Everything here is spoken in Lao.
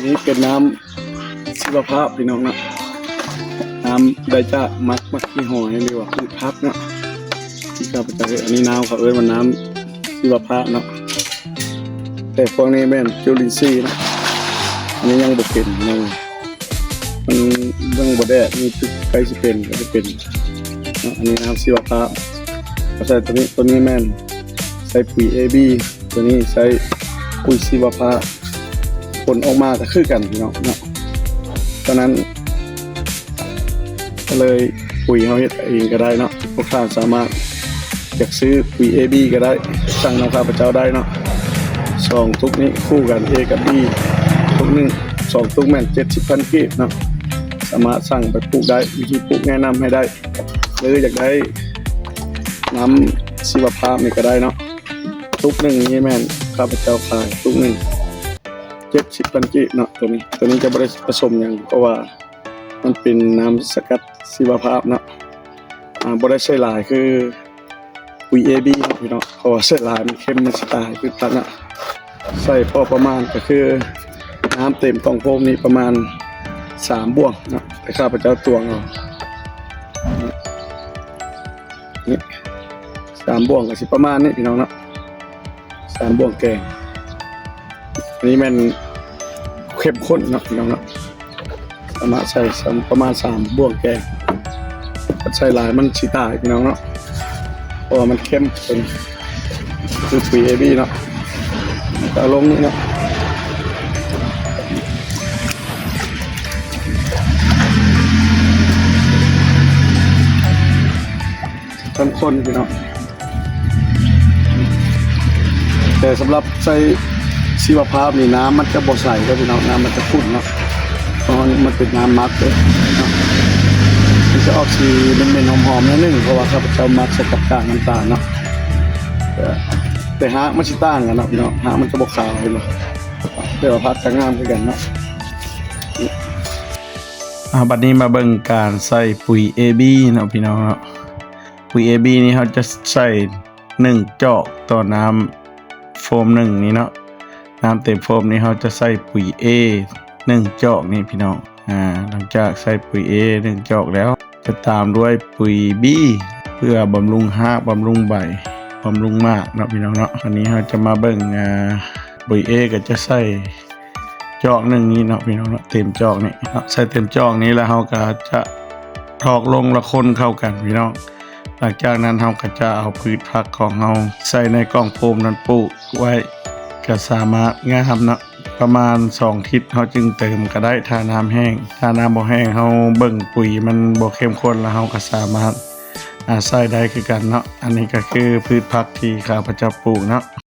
ນີ້ເປັນນ້ຳຊີວະພາບ ພີ່ນ້ອງເນາະ, ນ້ຳໄດ້ຈາກໝາກ ໝາກຂີ້ຫອຍ ຫຼືວ່າພືດຜັກເນາະ ທີ່ຂ້າພະເຈົ້າເຮັດ. ອັນນີ້ນ້ຳເຂົາເອີ້ນວ່ານ້ຳຊີວະພາບເນາະ, ແຕ່ພວກນີ້ແມ່ນຈຸລິນຊີເນາະ. ອັນນີ້ຍັງບໍ່ເປັນພີ່ນ້ອງ, ມັນຍັງບໍ່ແດດ, ນີ້ຄືໃກ້ຊິເປັນ ໃກ້ຊິເປັນເນາະ. ອັນນີ້ນ້ຳຊີວະພາບ ເຂົາໃສ່ຕົວນີ້, ຕົວນີ້ແມ່ນໃສ່ປຸຍເອບີ ຕົວນີ້ໃຊ້ປຸຍຊີວະພາບ, ຜົນອອກມາກໍຄືກັນພີ່ນ້ອງເນາະ. ສະນັ້ນກໍເລີຍ ປຸຍເຮົາເຮັດເອງກໍໄດ້ເນາະ. ພວກທ່ານສາມາດຢາກຊື້ປຸຍເອບີກໍໄດ້, ສັ່ງນຳຂ້າພະເຈົ້າໄດ້ເນາະ. ສອງຕຸກນີ້ຄູ່ກັນ ເອກັບບີ ຕຸກໜຶ່ງ ສອງຕຸກແມ່ນເຈັດສິບພັນກີບເນາະ. ສາມາດສັ່ງໄປປູກໄດ້, ວິທີປູກແນະນຳໃຫ້ໄດ້. ຫຼືຢາກໄດ້ນ້ຳຊີວະພາບນີ້ກໍໄດ້ເນາະ. ຕຸກໜຶ່ງນີ້ແມ່ນຂ້າພະເຈົ້າຂາຍຕຸກໜຶ່ງເຈັດສິບພັນກີບເນາະ. ຕົວນີ້ ຕົວນີ້ຈະບໍ່ໄດ້ປະສົມຫຍັງ ເພາະວ່າມັນເປັນນ້ຳສະກັດຊີວະພາບເນາະ. ອາ ບໍ່ໄດ້ໃສ່ຫຼາຍຄືປຸຍເອບີເນາະພີ່ນ້ອງ, ເພາະວ່າໃສ່ຫຼາຍມັນເຄັມ ມັນຊິຕາຍ ພືດຜັກເນາະ. ໃສ່ພໍປະມານ ກໍຄືນ້ຳເຕັມກ່ອງໂຟມນີ້ປະມານສາມບ່ວງເນາະ, ແຕ່ຂ້າພະເຈົ້າຕວງເອົາ ນີ້ ສາມບ່ວງກໍຊິປະມານນີ້ພີ່ນ້ອງເນາະ, ສາມບ່ວງແກງ. ອັນນີ້ແມ່ນເຂັ້ມຂຸ້ນເນາະພີ່ນ້ອງເນາະ, ສາມາດໃສ່ປະມານສາມບ່ວງແກງ. ຄັນໃສ່ຫຼາຍມັນຊິຕາຍພີ່ນ້ອງເນາະ, ເພາະວ່າມັນເຄັມ. ຕົວນີ້ຄືປຸຍເອບີເນາະ, ເອົາລົງນີ້ເນາະ. ທັງຄົນພີ່ນ້ອງ, ແຕ່ສຳລັບໃສ່ຊີວະພາບນີ້ ນ້ຳມັນຈະບໍ່ໃສເດີພີ່ນ້ອງ, ນ້ຳມັນຈະຂຸ້ນເນາະ, ເພາະມັນ ມັນເປັນນ້ຳໝັກເດີເນາະ. ມັນຈະອອກສີເໝັນໆ ຫອມໆ ໜ້ອຍໜຶ່ງ ເພາະວ່າຂ້າພະເຈົ້າໝັກໃສ່ກັບກາກນ້ຳຕານເນາະ. ແຕ່ຮາກມັນຊິຕ່າງກັນເນາະພີ່ນ້ອງ, ຮາກມັນຈະບໍ່ຂາວ ເຫັນບໍ່? ແຕ່ວ່າຜັກຈະງາມຄືກັນເນາະ. ອາ ບັດນີ້ມາເບິ່ງການໃສ່ປຸຍເອບີເນາະພີ່ນ້ອງເນາະ. ປຸຍເອບີນີ້ເຮົາຈະໃສ່ໜຶ່ງຈອກຕໍ່ນ້ຳໂຟມໜຶ່ງນີ້ເນາະ. ນ້ຳເຕັມໂຟມນີ້ເຮົາຈະໃສ່ປຸຍເອໜຶ່ງຈອກນີ້ພີ່ນ້ອງ. ອາ ຫຼັງຈາກໃສ່ປຸຍເອໜຶ່ງຈອກແລ້ວ ຈະຕາມດ້ວຍປຸຍບີ ເພື່ອບຳລຸງຮາກ ບຳລຸງໃບ ບຳລຸງໝາກເນາະພີ່ນ້ອງເນາະ. ອັນນີ້ເຮົາຈະມາເບິ່ງ ອາ ປຸຍເອກໍຈະໃສ່ ຈອກໜຶ່ງນີ້ເນາະພີ່ນ້ອງເນາະ, ເຕັມຈອກນີ້ເນາະ. ໃສ່ເຕັມຈອກນີ້ແລ້ວ ເຮົາກໍຈະຖອກລົງ ແລ້ວຄົນເຂົ້າກັນພີ່ນ້ອງ. ຫຼັງຈາກນັ້ນ ເຮົາກໍຈະເອົາພືດຜັກຂອງເຮົາໃສ່ໃນກ່ອງໂຟມນັ້ນປູກໄວ້ ກໍສາມາດງາມເນາະ. ປະມານສອງທິດ ເຮົາຈຶ່ງເຕີມກໍໄດ້ ຖ້ານ້ຳແຫ້ງ. ຖ້ານ້ຳບໍ່ແຫ້ງ ເຮົາເບິ່ງປຸຍມັນບໍ່ເຂັ້ມຂຸ້ນ ແລ້ວເຮົາກໍສາມາດ ອາ ໃສ່ໄດ້ຄືກັນເນາະ. ອັນນີ້ກໍຄືພືດຜັກທີ່ຂ້າພະເຈົ້າປູກເນາະ.